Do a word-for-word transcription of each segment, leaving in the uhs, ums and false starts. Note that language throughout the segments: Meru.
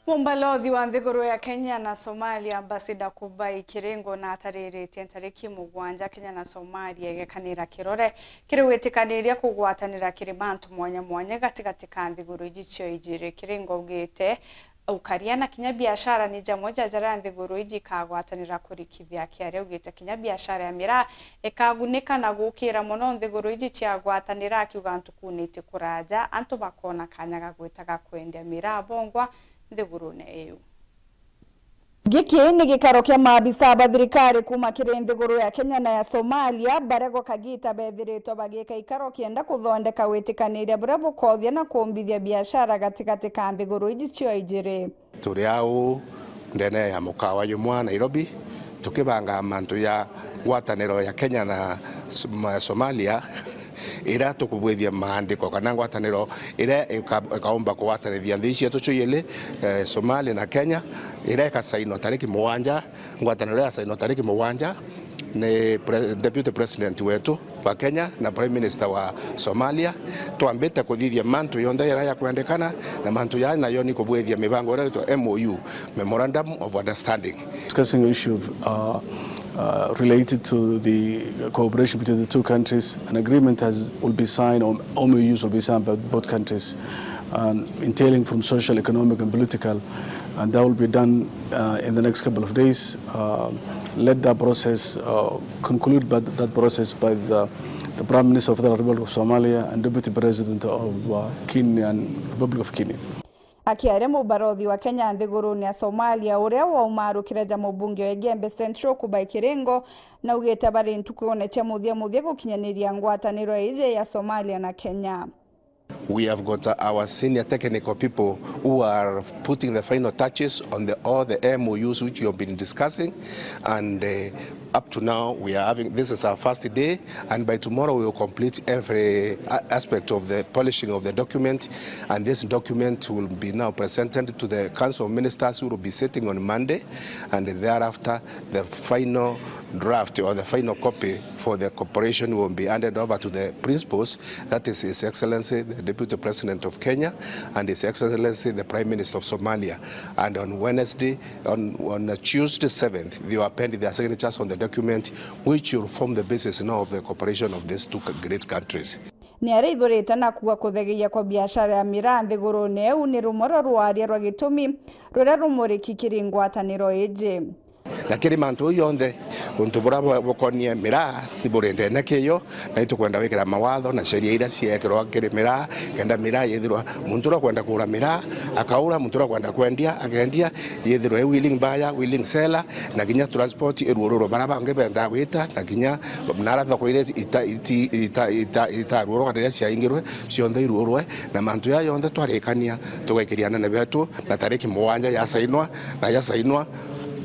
Mumbalothi wa nthiguru ya Kenya na Somalia, Ambassador Kubai Kiringo, na atariritie ntariki mugwanja Kenya na Somalia igekanira kirore kiri gwitikaniria kugwatanira kiri mantu mwanya mwanya gatigati ka nthiguru iji cio ijiri. Kiringo augite ukaria na kinya biashara ni jamwe ja jaria nthiguru iji ikagwatanira kurikithia. Akiaria augite kinya biashara ya miraa ikagunika na gukira mono nthiguru iji ciagwatanira, akiuga ntukuni iti kuraja antu bakona kanya ga gwita ga kwendia miraa bongwa nthigurune iu. Giki ni gikaro kia maabisa ba thirikari kuuma kiri nthiguru ya Kenya na ya Somalia, baria gwa kagiita bethiritwe bagiika ikaro kienda kuthondeka witikaniria buria bukothia na kumbithia biashara gatigati ka nthiguru iji cio ijiri. Turi au ndene ya mukawa jumwa Nairobi, tukibanga mantu ya ngwataniro ya Kenya na Som-, Somalia, iria tukubwithia maandiko kana ngwataniro iria ika-, ikaumba kugwatanithia nthi cietu cio ijiri, eh, Somalia na Kenya, iria ikasainwa tariki mugwanja. Ngwataniro iria yasainwa tariki mugwanja ni pre-, Deputy President wetu wa Kenya na Prime Minister wa Somalia. Twambite kuthithia mantu yonthe yaria yakwendekana, na mantu jaa nayo ni kubwithia mibango iria yitwa M O U, Memorandum of Understanding. Discussing the issue of, uh, uh, related to the cooperation between the two countries. An agreement has, will be signed, or M O Us will be signed by both countries, um, entailing from social, economic and political, and that will be done, uh, in the next couple of days. Uh, let that process, uh, conclude by that process by the, the Prime Minister of the Republic of Somalia and Deputy President of, uh, Kenyan Republic of Kenya. Akiaria mubarothi wa Kenya nthigurune ya Somalia, uria waumarukire ja mubunge wa Igembe Central Kubai Kiringo, naugite bari ntukune cia muthia muthia gukinyaniria ngwataniro iji ya Somalia na Kenya. We have got our senior technical people who are putting the final touches on the, all the M O Us which we have been discussing, and, uh, up to now, we are having, this is our first day, and by tomorrow we will complete every a-, aspect of the polishing of the document, and this document will be now presented to the Council of Ministers who will be sitting on Monday, and thereafter the final draft or the final copy for the cooperation will be handed over to the principals, that is His Excellency the Deputy President of Kenya and His Excellency the Prime Minister of Somalia. And on Wednesday, On, on Tuesday seventh, they will append their signatures on the document which will form the basis now of the cooperation of these two great countries. Ni araithurite na kuuga kuthegeia kwa biashara ya miraa nthigurune iu ni rumwe rwa rwaria rwa gitumi ruria rumuriki kiri ngwataniro iji. Na kiri mantu jau jonthe, untu buria bu-, bukonie miraa, ni buri ndene kiyo, na itukwenda gwikira mawatho na sheria iria ciekirwa kiri miraa, kenda miraa yithirwa, muntu uria ukwenda kugura miraa, akaura, muntu uria ukwenda kwendia, akendia, yithirwe i willing buyer, willing seller, na kinya transport iruururwe baria bangi bendaa gwita, na kinya nara thoko iria ita-, iti-, ita-, ita-, itaruurwa kana iria ciaingirwe, cionthe iruurwe, na mantu jaa jonthe twarikania, tugaikiria anene betu, na tariki mugwanja yasainwa, na yasainwa,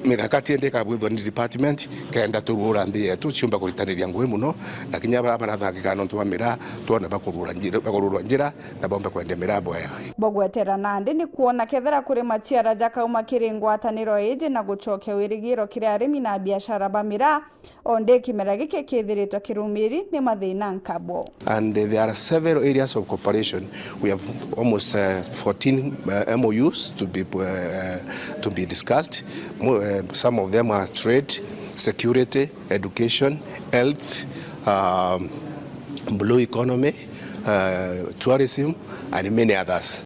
mikakati indi ikabwithwa ni department, kenda turuura nthi yetu ciumba kuritaniria ngugi mono, na kinya baria barathangika nontu bwa miraa, twone bakuruura njira, bakuruurwa njira, na bombe kwendia miraa bwega. Bogwetera nandi ni kwona kethira kuri maciara jakauma kiri ngwataniro iji na gucokia wirigiro kiri arimi na abiashara ba miraa, o ndi kimera giki kithiritwe kirumiri ni mathina nkabo. And, uh, there are several areas of cooperation. We have almost, uh, fourteen, uh, M O Us to be, uh, to be discussed. Mo-, uh, some of them are trade, security, education, health, um, blue economy, uh, tourism, and many others.